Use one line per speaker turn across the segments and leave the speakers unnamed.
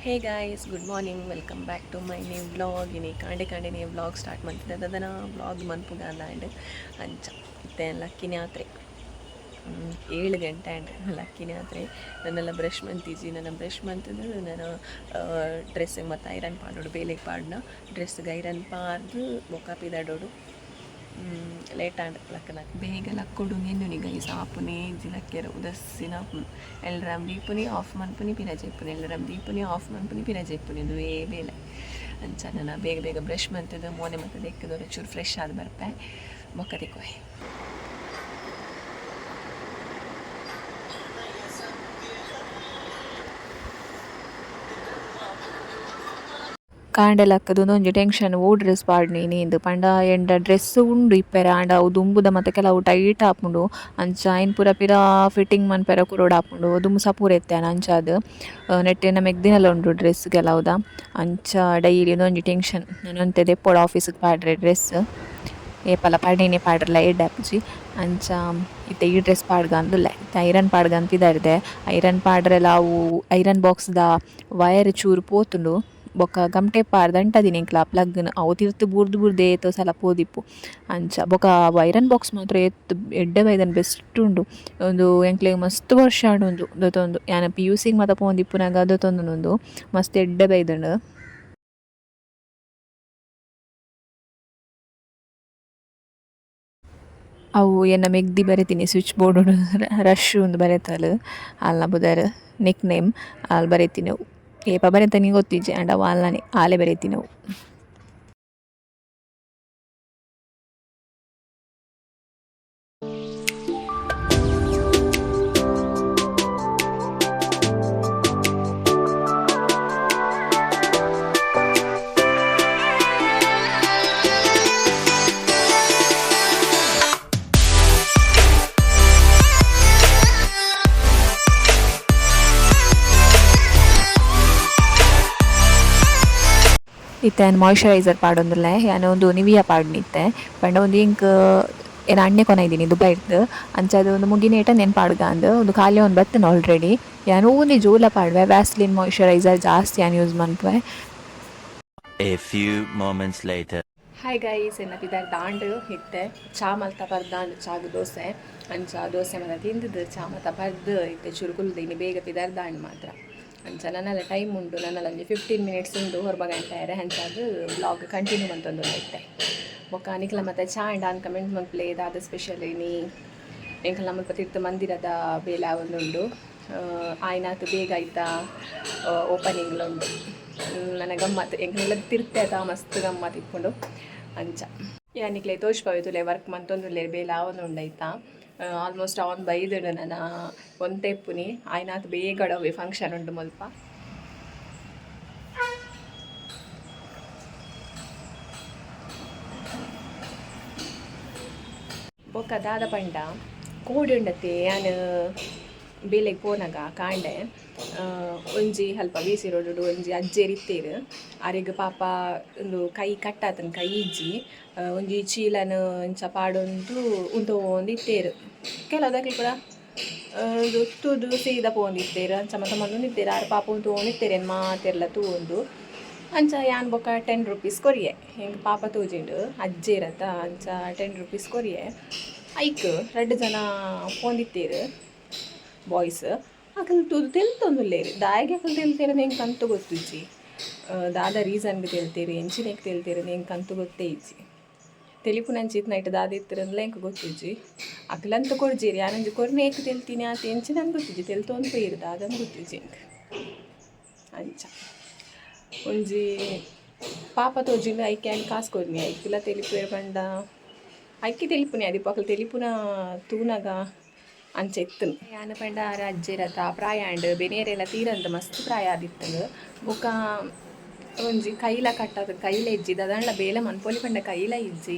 Hey guys, good morning, welcome back to my new vlog. ಇನಿ ಕಾಂಡೆ ಕಾಂಡೆನೇ vlog start ಮಂತಿದ್ದೆ. ಅದನ್ನ vlog ಮನ್ಪುಗಾಂದಾಂಡ್. ಅಂಚ ಇತ್ತೆ ಲಕ್ಕಿನ ಆತ್ರೆ, 7 ಗಂಟೆ ಆಂಡ್. ಲಕ್ಕಿನ ಆತ್ರೆ, ನನ್ನೆಲ್ಲ ಬ್ರಷ್ ಮಂತಿಜಿ. ನನ್ನ ಬ್ರಷ್ ಮಂತದ್ದು ನಾನು ಡ್ರೆಸ್ ಮತ್ತು ಐರನ್ ಪಾಡೋಡು. ಬೇಲೆಗೆ ಪಾಡ್ನ ಡ್ರೆಸ್ಗೆ ಐರನ್ ಪಾರ್ದು ಬೊಕ್ಕ ಪಿದಾಡೋಡು. ಲೇಟ್ ಆಂಡ್ ಲಕ್ಕನ. ಬೇಗ ಲಕ್ಕೊಡು ನೆನ್ನುನಿ ಗೈಸ್, ಆಪುನೇ ಇಜ್ಜಿ ಲಕ್ಕೆರ. ಉದಸ್ಸಿನ ಆಪುನು. ಎಲ್ರಾಮ್ ದೀಪುನಿ, ಆಫ್ ಮನ್ಪುನಿ, ಪಿರ ಜೆಪ್ಪುನಿ. ಎಲ್ರಾಮ್ ದೀಪುನಿ, ಆಫ್ ಮನ್ಪುನಿ, ಪಿರ ಜೆಪ್ಪುನಿ. ಅದುವೇ ಬೇಲೆ. ಅಂಚ ನನ್ನ ಬೇಗ ಬೇಗ ಬ್ರಷ್ ಮಂತದ್ದು, ಮೋನೆ ಮತ್ತು ದೆಕ್ಕದೊರೆ ಚೂರು ಫ್ರೆಶ್ ಆದ್ ಬರ್ಪೆ. ಬೊಕ್ಕ ತಿಕ್ಕೊಯ್.
ಕಾಂಡೆ ಲಕ್ಕುದು ಉಂದೊಂಜಿ ಟೆನ್ಷನ್, ಓ ಡ್ರೆಸ್ ಪಾಡ್ನಿ ಇಂದ್ ಪಂಡ ಎಂಡ ಡ್ರೆಸ್ ಉಂಡು ಇಪ್ಪೆರೆ. ಆಂಡ ಅವು ದುಂಬುದ ಮತ ಕೆಲವು ಟೈಟ್ ಆಪುಂಡು. ಅಂಚ ಐನ್ ಪೂರ ಪಿರ ಫಿಟ್ಟಿಂಗ್ ಮನ್ಪೆರೆ ಕೊರೊಡಾಪುಂಡು. ದುಂಬು ಸಪೂರ ಇತ್ತೆ ಅಂಚಾದ್ ನೆಟ್ಟ್ ಎನ್ನ ಮೆಗ್ದಿನಲ ಉಂಡು ಡ್ರೆಸ್ ಕೆಲವುದ. ಅಂಚ ಡೈಲಿ ಉಂದೊಂಜಿ ಟೆನ್ಷನ್. ನನ ಒಂತೆ ದೆಪ್ಪೊಡು ಆಫೀಸ್ಗ್ ಪಾಡ್ರೆ ಡ್ರೆಸ್. ಏಪಲ ಪಾಡಿನೇ ಪಾಡ್ರೆಲ ಎಡ್ಡೆ ಆಪುಜಿ. ಅಂಚ ಇತ್ತೆ ಈ ಡ್ರೆಸ್ ಪಾಡ್ಗಂದುಲ್ಲೆ. ಇತ್ತೆ ಐರನ್ ಪಾಡ್ಗಂತ ಪಿದಡ್ದೆ. ಐರನ್ ಪಾಡ್ರೆಲ ಅವು ಐರನ್ ಬಾಕ್ಸ್ ದ ವೈರ್ ಚೂರು ಪೋತುಂಡು. ಬೊಕ್ಕ ಗಮ್ ಟೇಪ್ ಪಾಡ್ದ್ ಅಂಟದಿನಿ ಎಂಕ್ಲ ಪ್ಲಗ್ನ್. ಅವು ತಿರ್ತ್ ಬೂರ್ದು ಬೂರ್ದು ಏತೋ ಸಲ ಪೋದಿಪ್ಪು. ಅಂಚ ಬೊಕ ಐರನ್ ಬಾಕ್ಸ್ ಮಾತ್ರ ಏತ್ ಎಡ್ಡೆ ಬೈದ್ಂಡ್, ಬೆಸ್ಟ್ ಉಂಡು ಉಂದು. ಎಂಕ್ಲೆಗ್ ಮಸ್ತ್ ವರ್ಷ ಆಂಡ್ ಉಂದು ದೆತೊಂದು. ಯಾನ್ ಪಿಯುಸಿಗ್ ಮಾತ ಪೋವೊಂದಿಪ್ಪುನಗ ದೆತೊಂದುಂಡು. ಉಂದು ಮಸ್ತ್ ಎಡ್ಡೆ ಬೈದ್ಂಡ್. ಅವು ಎನ್ನ ಮೆಗ್ದಿ ಬರೆತಿನಿ ಸ್ವಿಚ್ ಬೋರ್ಡ್ ರಶ್ ಉಂದು ಬರೆತಲ್. ಆಲ್ನ ಪುದರ್ ನಿಕ್ ನೇಮ್. ಆಲ್ ಬರೆತಿನವು ಏಪ ಬರೆತನಿ ಗೊತ್ತಿಜ್ಜಿ, ಆಂಡ ಅವು ಆಲ್ನನೆ, ಆಲೆ ಬರೆತಿನವು. ಇತ್ತೆ ಯಾನ್ ಮಾಯಿಶ್ಚರೈಸರ್ ಪಾಡೊಂದುಲ್ಲೆ. ಯಾನ್ ಉಂದು ನಿವಿಯಾ ಪಾಡ್ನಿತ್ತೆ. ಪಂಡ ಉಂದು ಎಂಕ್ ಎನ್ನ ಅಣ್ಣೆ ಕೊನೈದಿನಿ ದುಬೈರ್ದ್. ಅಂಚಾದ್ ಉಂದು ಮುಗಿನೇಟ ನೆನ್ ಪಾಡ್ಗಾಂದ್. ಉಂದು ಖಾಲಿ ಆವೊಂದು ಬತ್ತುಂಡು ಆಲ್ರೆಡಿ. ಯಾನ್ ಒವ್ವೊಂಜಿ ಜೋಲ ಪಾಡುವೆ. ವ್ಯಾಸ್ಲಿನ್ ಮಾಯಿಶ್ಚರೈಸರ್ ಜಾಸ್ತಿ ಯಾನ್ use ಮನ್ಪುವೆ.
A few moments later.
Hi guys, ಎನ್ನ ಪಿದಾರ್ ದಾಂಡ್. ಇತ್ತೆ ಚಾ ಮಲ್ತ ಪರ್ದಾಂಡ್, ಚಾಗ್ ದೋಸೆ. ಅಂಚ ದೋಸೆ ಮತ ತಿಂದದ್ದು, ಚಾ ಮತ ಪರ್ದು ಇತ್ತೆ ಚೂರು ಕುಲ್ದು. ಇನ್ನು ಬೇಗ ಪಿದಾರ್ ದಾಂಡ್ ಮಾತ್ರ. ಅಂಚ ನನ್ನೆಲ್ಲ ಟೈಮ್ ಉಂಡು, ನನ್ನೆಲ್ಲ ಒಂಜಿ 15 ಮಿನಿಟ್ಸ್ ಉಂಡು ಹೊರಬ ಗಂಟೆ. ಅಂಚಾದ್ ವ್ಲಾಗ್ ಕಂಟಿನ್ಯೂ ಮಂತೊಂದು ಇತ್ತೆ. ಬೊಕ್ಕ ನಿಕ್ಲ ಮತ್ತೆ ಚಾ ಆಂಡ್ ಆನ್ ಕಮೆಂಟ್ ಮಲ್ಪಲೆ, ದಾದ ಸ್ಪೆಷಲ್ ಇನಿ. ಎಂಕಲ್ನ ಮುಲ್ಪ ತಿರ್ತು ಮಂದಿರದ ಬೇಲೆ ಆವೊಂದುಂಡು. ಆಯ್ನಾತ್ ಬೇಗ ಆಯ್ತಾ ಓಪನಿಂಗ್ಲ ಉಂಡು. ನನ್ನ ಗಮ್ಮತ್ ಎಂಕಲೆಲ್ಲ ತಿರ್ತೆ ಆತ ಮಸ್ತ್ ಗಮ್ಮತ್ ಇಪ್ಪುಂಡು. ಅಂಚ ಯಾನಿಕ್ಲೆ ತೋಜ್ಪಾವೆ ತುಲೆ, ವರ್ಕ್ ಮಂತೊಂದುಲ್ಲೆರ್, ಬೇಲೆ ಆವೊಂದುಂಡು ಆಯ್ತಾ. ಆಲ್ಮೋಸ್ಟ್ ಅವನ್ ಬೈದುಂಡು. ನನ್ನ ಒಂತೆ ಇಪ್ಪುನಿ, ಆಯ್ನಾತ್ ಬೇಗ ಅಡವೆ, ಫಂಕ್ಷನ್ ಉಂಡು ಮುಲ್ಪ. ಬೊಕ್ಕ ದಾದ ಪಂಡ, ಕೋಡಿ ಉಂಡತೆ, ಯಾನ್ ಬೇಲೆಗ್ ಪೋನಗ ಕಾಂಡೆ ಒಂಜಿ ಅಲ್ಪ ವಿ ಸಿ ರೋಡ್ ಒಂಜಿ ಅಜ್ಜೆರ್ ಇತ್ತೆರ್. ಅರೆಗ್ ಪಾಪ ಉಂದು ಕೈ ಕಟ್ಟಾತನ್, ಕೈ ಇಜ್ಜಿ. ಒಂಜಿ ಚೀಲನ್ ಇಂಚ ಪಾಡೊಂದು ಉಂತೊಂದು ಇತ್ತೆರ್. ಕೆಲವುದಕ್ಲು ಪೂರ ಉಂದು ತೂದು ಸೀದಾ ಪೋವೊಂದಿತ್ತೆರ್. ಅಂಚ ಮಾತ ಮಲ್ತೊಂದಿತ್ತೆರ್. ಆರ್ ಪಾಪ ಉಂತೊಂದಿತ್ತೆರ್ ಏನ್ ಮಾತೆರ್ಲ ತೂವೊಂದು. ಅಂಚ ಯಾನ್ ಬೊಕ್ಕ 10 ರುಪೀಸ್ ಕೊರಿಯೆ. ಎಂಕ್ ಪಾಪ ತೋಜಿಂಡು, ಅಜ್ಜೆರತ್ತ, ಅಂಚ 10 ರುಪೀಸ್ ಕೊರಿಯೆ. ಐಕ್ ರಡ್ಡ್ ಜನ ಪೋಂದಿತ್ತೆರ್ ಬಾಯ್ಸ್. ಅಕಲ್ ತೂದು ತೆಲ್ತೊಂದುಲ್ಲೆರ್. ದಾಯೆಗ್ ಅಕಲ್ ತೆಲ್ತೆರ್ ಎಂಕ್ ಅಂತು ಗೊತ್ತುಜ್ಜಿ. ದಾದ ರೀಸನ್ಗ್ ತೆಲ್ತೆರ್, ಎಂಚಿನೆಕ್ ತೆಲ್ತೆರ್ ಎಂಕ್ ಅಂತು ಗೊತ್ತೇ ಇಜ್ಜಿ. ತೆಲಿಪುನಂಚಿ ಇತ್ತ್ನೈಟ್ ದಾದ ಇತ್ತಿರಂದ್ಲ ಎಂಕ್ ಗೊತ್ತುಜ್ಜಿ. ಅಕಲಂತ ಕೊರ್ಜೆರ್, ಯಾನೊಂಜಿ ಕೊರ್ನೇಕ್ ತೆಲ್ತೀನಿ ಆತ ಎಂಚಿನಂದ್ ಗೊತ್ತುಜ್ಜಿ. ತೆಲ್ತೊಂದು ಪೋಯೆರ್, ದಾದಂದ್ ಗೊತ್ತುಜ್ಜಿ ಎಂಕ್. ಅಂಚ ಒಂಜಿ ಪಾಪ ತೋಜಿಂಡು, ಐಕ್ ಯಾನ್ ಕಾಸು ಕೊರ್ನಿ. ಐಕ್ಲ ತೆಲಿಪುವೆರ್ ಪಂಡ ಐಕೆ ತೆಲಿಪುನಿ ಅದಿಪ್ಪು. ಅಕಲ್ ತೆಲಿಪುನ ತೂನಗ ಅಂಚ ಇತ್ತುಂಡು. ಯಾನ್ ಪಂಡ ಆರ್ ಅಜ್ಜೆರತ, ಪ್ರಾಯ ಆಂಡ್, ಬೆನೇರೆಲ್ಲ ತೀರಂದ್, ಮಸ್ತ್ ಪ್ರಾಯ ಆದಿತ್ತುಂಡು. ಬೊಕ್ಕ ಒಂಜಿ ಕೈಲ ಕಟ್ಟಾದ್, ಕೈಲ ಇಜ್ಜಿ. ದಾದಾಂಡ್ಲ ಬೇಲೆ ಮನ್ಪೊಲಿ ಪಂಡ ಕೈಲ ಇಜ್ಜಿ.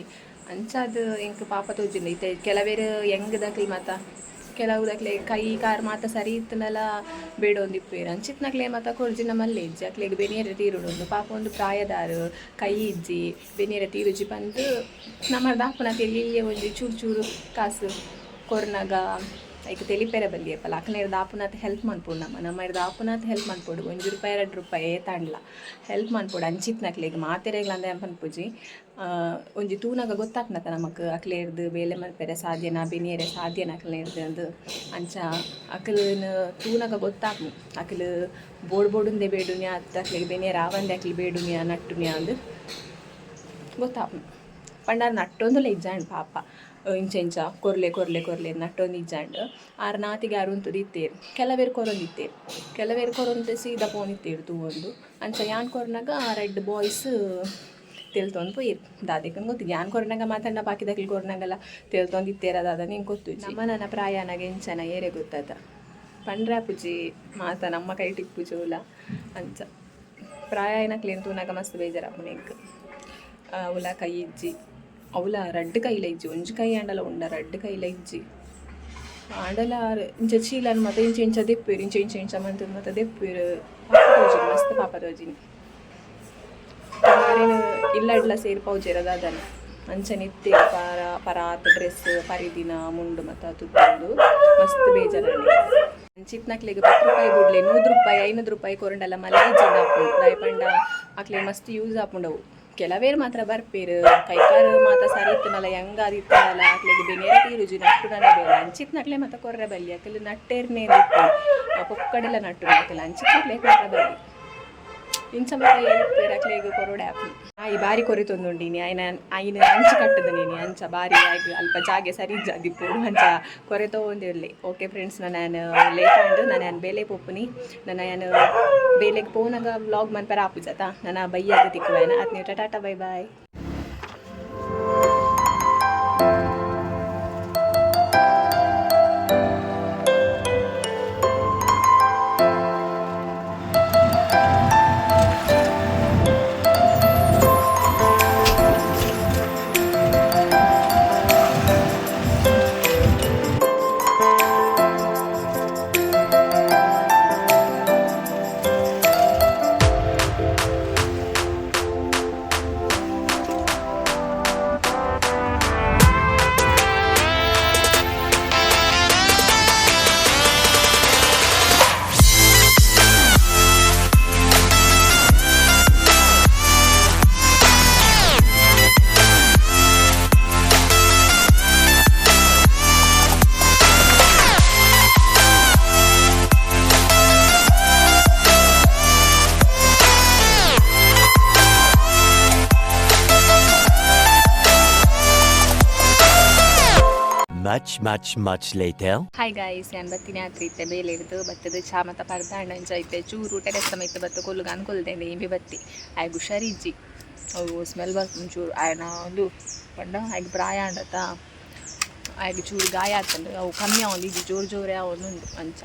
ಅಂಚಾದ್ ಎಂಕ್ ಪಾಪ ತೋಜಿಂಡು. ಇತ್ತೆ ಕೆಲವೆರ್ ಯಂಗ್ ದಕ್ಲ್ ಮಾತ, ಕೆಲವು ದಕ್ಲೆ ಕೈ ಕಾರ್ ಮಾತ ಸರಿ ಇತ್ತುಂಡಲ ಬೇಡೊಂದಿಪ್ಪೆರ್. ಅಂಚಿತ್ನಕ್ಲೆ ಮಾತ ಕೊರ್ಜಿನ ಮಲ್ಲೆ ಇಜ್ಜಿ. ಅಕ್ಲೆಗ್ ಬೆನಿಯರೆ ತೀರುಂಡು. ಪಾಪ ಒಂದು ಪ್ರಾಯದಾರ್, ಕೈ ಇಜ್ಜಿ, ಬೆನಿಯರೆ ತೀರುಜಿ ಪಂದ್ ನಮ್ಮರ್ದ ಆಪುನ ಎಲ್ಯ ಒಂಜಿ ಚೂರು ಚೂರು ಕಾಸು ಕೊರ್ನಗ. ಐಕ್ ತೆಲಿಪೆರೆ ಬಲ್ಲಿ ಏಪಲ ಅಕ್ಲೆರ್ದ್ ಆಪುನಾತ್ ಹೆಲ್ಪ್ ಮನ್ಪೊಡು ನಮ್ಮ ನಮ್ಮ ಇರ್ದ್ ಆಪುನಾತ್ ಹೆಲ್ಪ್ ಮನ್ಪೊಡು. 1 ರೂಪಾಯಿ 2 ರೂಪಾಯಿ ಏತಾಂಡ್ಲ ಹೆಲ್ಪ್ ಮನ್ಪೊಡು ಅಂಚಿತ್ನಕ್ಲೆಗ್. ಮಾತೆರೆಗ್ಲ ಅಂದ್ ಯಾನ್ ಪನ್ಪುಜಿ. ಒಂಜಿ ತೂನಗ ಗೊತ್ತಾಪುನತ ನಮಕ್ ಅಕ್ಲೆರ್ದ್ ಬೇಲೆ ಮನ್ಪೆರೆ ಸಾಧ್ಯನಾ, ಬೆನಿಯೆರೆ ಸಾಧ್ಯನಾ ಅಕ್ಲೆರ್ದ್ ಅಂದ್. ಅಂಚ ಅಕ್ಲೆನ್ ತೂನಗ ಗೊತ್ತಾಪುಂಡು ಅಕ್ಲು ಬೋಡು ಬೋಡುಂದೆ ಬೇಡುನ್ಯಾ ಅತ್ತ್ ಅಕ್ಲೆಗ್ ಬೆನಿಯೆರೆ ಆವಂದೆ ಅಕ್ಲು ಬೇಡುನ್ಯಾ ನಟ್ಟುನ್ಯಾ ಅಂದ್ ಗೊತ್ತಾಪುಂಡು. ಪಂಡ ಆರ್ ನಟ್ಟೊಂದುಲ ಇಜ್ಜಾಂಡ್ ಪಾಪ, ಇಂಚ ಇಂಚ ಕೊರ್ಲೆ ಕೊರ್ಲೆ ಕೊರ್ಲೆ ನಟ್ಟೊಂದು ಇಜ್ಜಾಂಡ್. ಆರ್ ನಾತಿಗೆ ಆರ್ ಉಂತುದು ಇತ್ತೆರ್. ಕೆಲವೆರ್ ಕೊರೊಂದಿತ್ತೆರ್, ಕೆಲವೆರ್ ಕೊರೊಂದು ಸೀದಾ ಪೋವೊಂದಿತ್ತೆರ್ ತೂವೊಂದು. ಅಂಚ ಯಾನ್ ಕೊರ್ನಗ ರಡ್ಡ್ ಬಾಯ್ಸ್ ತೆಲ್ತೊಂದು ಪೋಯೆರ್. ದಾದೆಕಂದ್ ಗೊತ್ತಿಜ್ಜಿ. ಯಾನ್ ಕೊರ್ನಗ ಮಾತಂಡ ಬಾಕಿದಕ್ಲು ಕೊರ್ನಗಲ ತೆಲ್ತೊಂದಿತ್ತೆರ ದಾದ ಎಂಕ್ ಗೊತ್ತುಜ್ಜಿ. ನಮ್ಮ ನನ ಪ್ರಾಯ ಆನಗ ಎಂಚನ ಏರೆಗ್ ಗೊತ್ತಾತ, ಪಂಡ್ರೆ ಆಪುಜಿ. ಮಾತ ನಮ್ಮ ಕೈಟ್ ಇಪ್ಪುಜಿ ಒವುಲ. ಅಂಚ ಪ್ರಾಯ ಆಯಿನಕ್ಲೆನ್ ತೂನಗ ಮಸ್ತ್ ಬೇಜಾರಾಪುಂಡು ಎಂಕ್. ಅವುಲ ಕೈ ಇಜ್ಜಿ, ಅವುಲ ರಡ್ಡ್ ಕೈಲ ಇಜ್ಜಿ. ಒಂಜಿ ಕೈ ಆಂಡಲ ಉಂಡ, ರಡ್ಡ್ ಕೈಲ ಇಜ್ಜಿ. ಆಂಡಲ ಆರ್ ಇಂಚ ಚೀಲನ್ ಮಾತ ಇಂಚ ಇಂಚ ದೆಪ್ಪುವೆರ್, ಇಂಚ ಇಂಚ ಇಂಚ ಮಂತುದು ಮಾತ ದೆಪ್ಪುವೆರ್. ಪಾಪ ತೋಜಿನಿ, ಮಸ್ತ್ ಪಾಪ ತೋಜಿನಿ. ಆರೆನ್ ಇಲ್ಲಡ್ಲ ಸೇರ್ಪಾವುಜೆರ ದಾದನ, ಅಂಚನೆ ಇತ್ತೆರ್. ಪರ ಪರಾತ್ ಡ್ರೆಸ್, ಪರಿದಿನ ಮುಂಡು ಮಾತ ತುತ್ತೊಂದು. ಮಸ್ತ್ ಬೇಜಾರಾಂಡ್. ಅಂಚಿತ್ನಕ್ಲೆಗ್ 10 ರೂಪಾಯಿ ಬುಡ್ಲೆ, 100 ರೂಪಾಯಿ 500 ರೂಪಾಯಿ ಕೊರಂಡಲ ಮಲ್ಲ ಇಜ್ಜಿಂಡ ಆಪುಂಡು. ದಾಯೆ ಪಂಡ ಅಕ್ಲೆಗ್ ಮಸ್ತ್ ಯೂಸ್ ಆಪುಂಡು ಅವು. ಕೆಲವೇರ್ ಮಾತ್ರ ಬರ್ಪೆರ್, ಕೈಕಾರ್ ಮಾತ ಸರಿ ಇತ್ತುಂಡಲ, ಯಂಗ್ ಆದಿತ್ತುಂಡಲ ಅಕ್ಲೆಗ್ ಬೆನಿಯೆರೆ ತೀರುಜಿ, ನಟ್ಟುನನೆ ಬೇಲೆ. ಅಂಚಿತ್ನಕ್ಲೆ ಮಾತ ಕೊರ್ರೆ ಬಲ್ಲಿ. ಅಕುಲು ನಟ್ಟೆರ್ನೆ ಪೊಕ್ಕಡೆಲ ನಟ್ಟುನು ಅಕುಲು. ಅಂಚಿತ್ನಕ್ಲೆ ಕೊರ್ರೆ ಬಲ್ಲಿ. ಇಂಚ ಮಾತ ಏರಿಪ್ಪೆರ್ ಅಕ್ಲೆಗ್ ಕೊರೊಡೆ ಆಪುಂಡು. ನಾಯಿ ಬಾರಿ ಕೊರಿತೊಂದುಂಡು ಇನಿ. ಆಯ್ನ ಐನ್ ಅಂಚಿ ಕಟ್ಟುದು ನೀನಿ. ಅಂಚ ಬಾರಿ ಆಯ್ಗ್ ಅಲ್ಪ ಜಾಗೆ ಸರಿ ಇಜ್ಜಾದಿಪ್ಪೊಡು, ಅಂಚ ಕೊರೆತೊಂದಿರ್ಲಿ. ಓಕೆ ಫ್ರೆಂಡ್ಸ್, ನಾನು ಲೇಟ್ ಆಂಡ್. ನಾನು ಯಾನ್ ಬೇಲೆ ಪೋಪುನಿ. ನನ್ನ ಯಾನ್ ಬೇಲೆಗ್ ಪೋನಗ ವ್ಲಾಗ್ ಮನ್ಪೆರೆ ಆಪುಜತ. ನನ್ನ ಬಯ್ಯಾಗ ತಿಕ್ಕುವೇನ ಅತ್ನೇಟ. Tata, bye bye.
Much, much, much later.
Hi guys, ಯಾನ್ ಬತ್ತಿನಿ ಆತ್ರಿ ಇತ್ತೆ ಬೇಲೆಡ್ದು. ಬತ್ತದ ಚಾ ಮತ ಪರ್ದಾಂಡ. ಅಂಚ ಇತ್ತೆ ಚೂರು ಟೆರೆಸ್ ಮಿತ್ತ್ ಬತ್ತು ಕುಲ್ಲುಗ ಕುಲ್ದೆ. ಇಂಬಿ ಬತ್ತಿ. ಆಯಗ್ ಹುಷಾರಿಜ್ಜಿ. ಅವು ಸ್ಮೆಲ್ ಬರ್ಪುಂಡು ಚೂರು ಆಯನ. ಒಂದು ಪಂಡ ಆಯ್ಗ್ ಪ್ರಾಯ ಆಂಡತ, ಆಯ್ಗ್ ಚೂರು ಗಾಯ ಆತುಂಡು. ಅವು ಕಮ್ಮಿ ಆವೊಂದಿಜ್ಜಿ, ಜೋರು ಜೋರೇ ಆವೊಂದುಂಡು. ಅಂಚ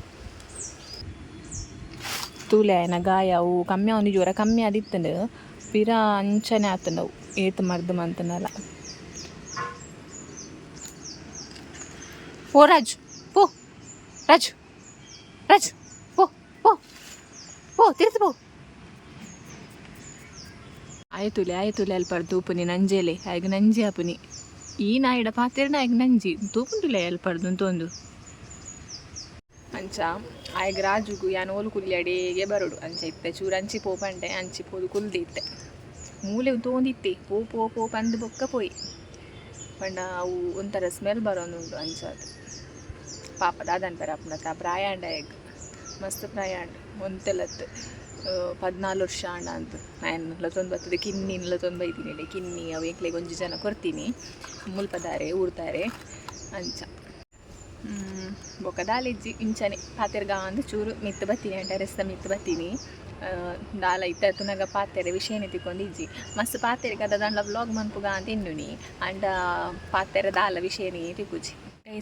ತೂಲೆ, ಆಯನ ಗಾಯ ಅವು ಕಮ್ಮಿ ಆವೊಂದಿಜ್ಜಿ. ಒರ ಕಮ್ಮಿ ಆದಿತ್ತುಂಡು, ಪಿರ ಅಂಚನೆ ಆತುಂಡು ಅವು, ಏತ್ ಮರ್ದ್ ಮಂತುಂಡಲ. ಪೋ ರಾಜು, ಪೋ ರಾಜು, ರಾಜು, ಪೋ ಪೋ ಪೋ, ತಿರ್ತು ಪೋ. ಆಯ್ತುಲೆ ಆಯ್ತುಲೆ, ಅಲ್ಪ ತೂಪುನಿ ನಂಜೆಲೆ. ಆಯ್ಗ್ ನಂಜಿ ಆಪುನಿ. ಈ ನಾಯಿಡ ಪಾತೆರ್ನ ಆಯ್ಗ್ ನಂಜಿ ತೂಪುಂಡುಲೆ ಅಲ್ಪರ್ದು ತೋಂದು. ಅಂಚ ಆಯ್ಗ್ ರಾಜುಗು ಯಾನ್ ಓಲು ಕುಲ್ಯಡೇಗೆ ಬರೋಡು. ಅಂಚ ಇತ್ತೆ ಚೂರು ಅಂಚಿ ಪೋಪಂಡೆ. ಅಂಚಿ ಪೋದು ಕುಲ್ದಿ ಇತ್ತೆ. ಮೂಲೆ ತೋಂದಿತ್ತೆ, ಪೋ ಪೋ ಪೋ ಪಂದ್ ಬೊಕ್ಕ ಪೋಯಿ. ಪಂಡ ಅವು ಒಂಥರ ಸ್ಮೆಲ್ ಬರೋದುಂಡು. ಅಂಚ ಅದು ಪಾಪ ದಾದನ್ ಪರ ಆಪುಂಡತ್ತ, ಪ್ರಾಯ ಆಂಡ ಆಯಗ್, ಮಸ್ತ್ ಪ್ರಾಯ ಆಂಡ್. ಒಂತೆಲತ್ 14 ವರ್ಷ ಆಂಡ ಅಂತ. ಆಯನ್ ಲತೊಂದು ಬತ್ತದ ಕಿನ್ನಿ ಲತೊಂದು ಬೈದಿನಿ. ಕಿನ್ನಿ ಅವು ಎಂಕ್ಲೆಗ್ ಒಂಜಿ ಜನ ಕೊರ್ತೀನಿ, ಮುಲ್ಪದಾರೆ ಊರ್ದಾರೆ. ಅಂಚ ಬೊಕ್ಕ ದಾಲಿಜ್ಜಿ, ಇಂಚನೆ ಪಾತೆರ್ಗ ಅಂದ್ ಚೂರು ಮಿತ್ತ್ ಬತ್ತೀನಿ, ಟೆರೆಸ್ದ ಮಿತ್ತ್ ಬತ್ತೀನಿ. ದಾಲ ಇತ್ತೆ ತುನಗ ಪಾತೆರೆ ವಿಷಯನೇ ತಿಕ್ಕೊಂದಿಜ್ಜಿ. ಮಸ್ತ್ ಪಾತೆರೆ ದಾದಾಂಡ್ಲ ವ್ಲಾಗ್ ಮನ್ಪುಗ ಅಂತ ಎನ್ನುನಿ, ಆಂಡ ಪಾತೆರೆ ದಾಲ ವಿಷಯನೇ ತಿಕ್ಕುಜಿ.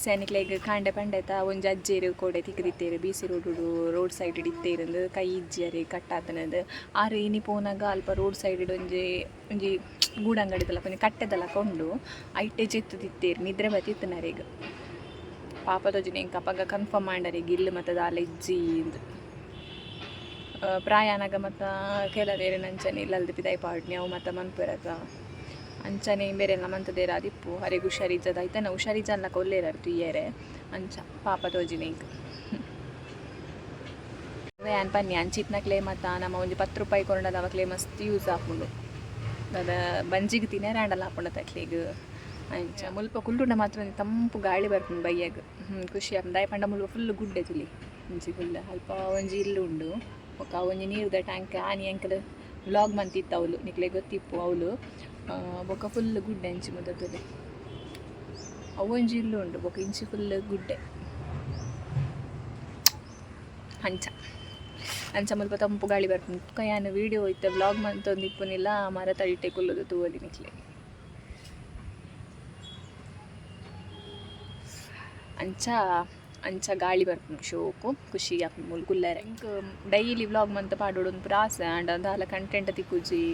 ಸೈನಿಕ್ಲೆಗ್ ಕಾಂಡೆ ಪಂಡೆತ ಒಂಜಿ ಅಜ್ಜೆರ್ ಕೋಡೆ ತಿಕ್ಕಿದಿತ್ತೇರು. ಬಿ ಸಿ ರೋಡುಡು ರೋಡ್ ಸೈಡ್ ಇತ್ತೇರಿಂದು. ಕೈ ಇಜ್ಜಿ ಅರೆ, ಕಟ್ಟಾತನದು. ಆರು ಇನಿ ಪೋನಗ ಅಲ್ಪ ರೋಡ್ ಸೈಡ್ ಒಂಜಿ ಒಂಜಿ ಗೂಡಂಗಡಿದಲಕ ಒಂಜಿ ಕಟ್ಟೆದಲಕ ಉಂಡು, ಐಟೆ ಜೆತ್ತುದಿತ್ತೇರು. ನಿದ್ರೆ ಬತ್ತಿತ್ತುನರೆಗ್. ಪಾಪ ತೋಜಿನ ಎಂಕ್ ಅಪಗ. ಕನ್ಫರ್ಮ್ ಆಂಡರೆಗ್ ಇಲ್ಲ್ ಮತ ದಾಲ ಇಜ್ಜಿ ಇಂದ್. ಪ್ರಾಯ ಆನಗ ಮತ ಕೆಲವೇರ್ ಅಂಚನೆ ಇಲ್ಲಲ್ದು ಪಿದಾಯಿ ಪಾಡ್ನಿ ಅವು ಮತ ಮನ್ಪುವೆರತ. ಅಂಚನೆ ಇಂಬೆರೆಲ್ಲ ಮಂತುದೆರ್ ಆದಿಪ್ಪು. ಅರೆಗ್ ಹುಷಾರಿಜ್ಜದ ಐತನ ಹುಷಾರಿಜ್ಜನ್ಲಕ ಉಲ್ಲೆರ್ ಅರ್ ತೂಯೆರೆ. ಅಂಚ ಪಾಪ ತೋಜಿನ ಎಂಕ್. ಯಾನ್ ಪನ್ನಿ ಅಂಚಿತ್ನಕ್ಲೆ ಮತ ನಮ ಒಂಜಿ 10 ರೂಪಾಯಿ ಕೊರ್ಂಡಲ ಅವಕ್ಲೆ ಮಸ್ತ್ ಯೂಸ್ ಆಪುಂಡು. ದಾದ ಬಂಜಿಗ್ ತಿನೆರೆ ಆಂಡಲ ಆಪುಂಡು ಅಕ್ಲೆಗ್. ಅಂಚ ಮುಲ್ಪ ಕುಲ್ಲುಂಡ ಮಾತ್ರ ಒಂಜಿ ತಂಪು ಗಾಳಿ ಬರ್ಪುಂಡು ಬಯ್ಯಗ್. ಖುಷಿ ಆಪುಂಡು. ದಾಯೆ ಪಂಡ ಮುಲ್ಪ ಫುಲ್ ಗುಡ್ಡೆ ತೂಲೆ. ಒಂಜಿ ಫುಲ್ ಅಲ್ಪ ಒಂಜಿ ಇಲ್ಲ್ ಉಂಡು. ಬೊಕ ಒಂಜಿ ನೀರ್ದ ಟ್ಯಾಂಕ್ ಆನಿ ಎಂಕುಲು ವ್ಲಾಗ್ ಮಂತಿತ್ತ ಅವ್ಲು ನಿಕ್ಲೆಗ್ ಗೊತ್ತಿಪ್ಪು ಅವ್ಲು. ಬೊಕ ಫುಲ್ ಗುಡ್ಡೆ ಅಂಚಿ ಮುಲ್ಪ ತೂಲೆ. ಅವೊಂಜಿ ಇಲ್ಲ್ ಉಂಡು ಬೊಕ ಇಂಚಿ ಫುಲ್ ಗುಡ್ಡೆ. ಅಂಚ ಅಂಚ ಮುಲ್ಪ ತಂಪು ಗಾಳಿ ಬರ್ಪುಂಡು. ಬೊಕ ಯಾನ್ ವೀಡಿಯೋ ಇತ್ತೆ ವ್ಲಾಗ್ ಮಂತೊಂದಿಪ್ಪುನಿಲ ಮರತ ಅಡಿಟೆ ಕುಲ್ಲುದು ತೂವೊಲಿ ನಿಕ್ಲೆ. ಅಂಚ ಅಂಚ ಗಾಳಿ ಬರ್ಪುಂಡು ಶೋಕು ಖುಷಿ ಆಪುಂಡು ಮೂಲು ಕುಲ್ಲೆರೆ. ಎಂಕ್ ಡೈಲಿ ವ್ಲಾಗ್ ಮಂತ್ ಪಾಡೊಡು ಪೂರ ಆಸೆ ಆಂಡ ದಾಲ ಕಂಟೆಂಟ್ ತಿಕ್ಕುಜಿ.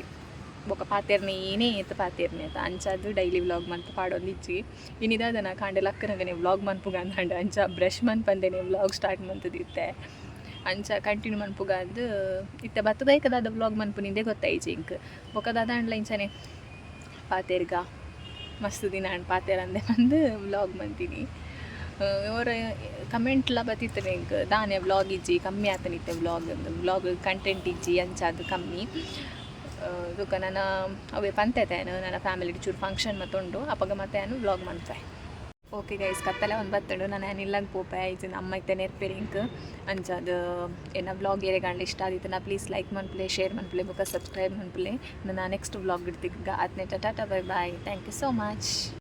ಬೊಕ ಪಾತೆರ್ನೆ ಏನೇ ಏತ್ ಪಾತೆರ್ನೆ ಅತ. ಅಂಚಾದ್ ಡೈಲಿ ವ್ಲಾಗ್ ಮಂತ್ ಪಾಡೊಂದಿಜ್ಜಿ. ಇನಿ ದಾದನ ಕಾಂಡೆ ಲಕ್ಕನಗನೆ ವ್ಲಾಗ್ ಮನ್ಪುಗಂದಾಂಡ ಅಂಚ ಬ್ರಷ್ ಮನ್ಪಂದೆನೆ ವ್ಲಾಗ್ ಸ್ಟಾರ್ಟ್ ಮಂತುದಿತ್ತೆ. ಅಂಚ ಕಂಟಿನ್ಯೂ ಮನ್ಪುಗಂದ್ ಇತ್ತೆ ಬತ್ತುದೈಕ ದಾದ ವ್ಲಾಗ್ ಮನ್ಪುನಿಂದೇ ಗೊತ್ತಾಯಿಜಿ ಎಂಕ್. ಬೊಕ ದಾದಾಂಡಲ ಇಂಚನೆ ಪಾತೆರ್ಗ ಮಸ್ತ್ ದಿನ ಆಂಡ್ ಪಾತೆರಂದೆ ಪಂದ್ ವ್ಲಾಗ್ ಮಂತಿನಿ. ಒರ ಕಮೆಂಟ್ಲ ಬತ್ತಿತ್ತ್ಂಡ್ ಎಂಕ್ ದಾನೆ ವ್ಲಾಗ್ ಇಜ್ಜಿ ಕಮ್ಮಿ ಆತನಿತ್ತೆ ವ್ಲಾಗ್ ಅಂದ್ ವ್ಲಾಗ್ ಕಂಟೆಂಟ್ ಇಜ್ಜಿ ಅಂಚಾದ್ ಕಮ್ಮಿ. ಬೊಕ ನನ ಅವ್ವೆ ಪಂತೆ ಯಾನ್ ನನ ಫ್ಯಾಮಿಲಿಡ್ ಚೂರು ಫಂಕ್ಷನ್ ಮಾತ ಉಂಡು ಅಪಗ ಮಾತ ಯಾನ್ ವ್ಲಾಗ್ ಮನ್ಪುವೆ. ಓಕೆ ಗೈಸ್, ಕತ್ತಲೆ ಆವೊಂದು ಬತ್ತುಂಡು. ನನ ಯಾನ್ ಇಲ್ಲಗ್ ಪೋಪೆ. ಇಜ್ಜಿಂಡ ಅಮ್ಮ ಇತ್ತೆ ನೆರ್ಪೆರ್ ಎಂಕ್. ಅಂಚಾದ್ ಎನ್ನ ವ್ಲಾಗ್ ಏರೆಗಾಂಡ ಇಷ್ಟ ಆದಿತ್ತುಂಡ ಪ್ಲೀಸ್ ಲೈಕ್ ಮನ್ಪುಲೆ, ಶೇರ್ ಮನ್ಪುಲೆ ಬೊಕ ಸಬ್ಸ್ಕ್ರೈಬ್ ಮನ್ಪುಲೆ. ನನ ನೆಕ್ಸ್ಟ್ ವ್ಲಾಗ್ ತಿಕ್ಕುಗ. ಆತ್ನೇಟ tata bye bye. Thank you so much.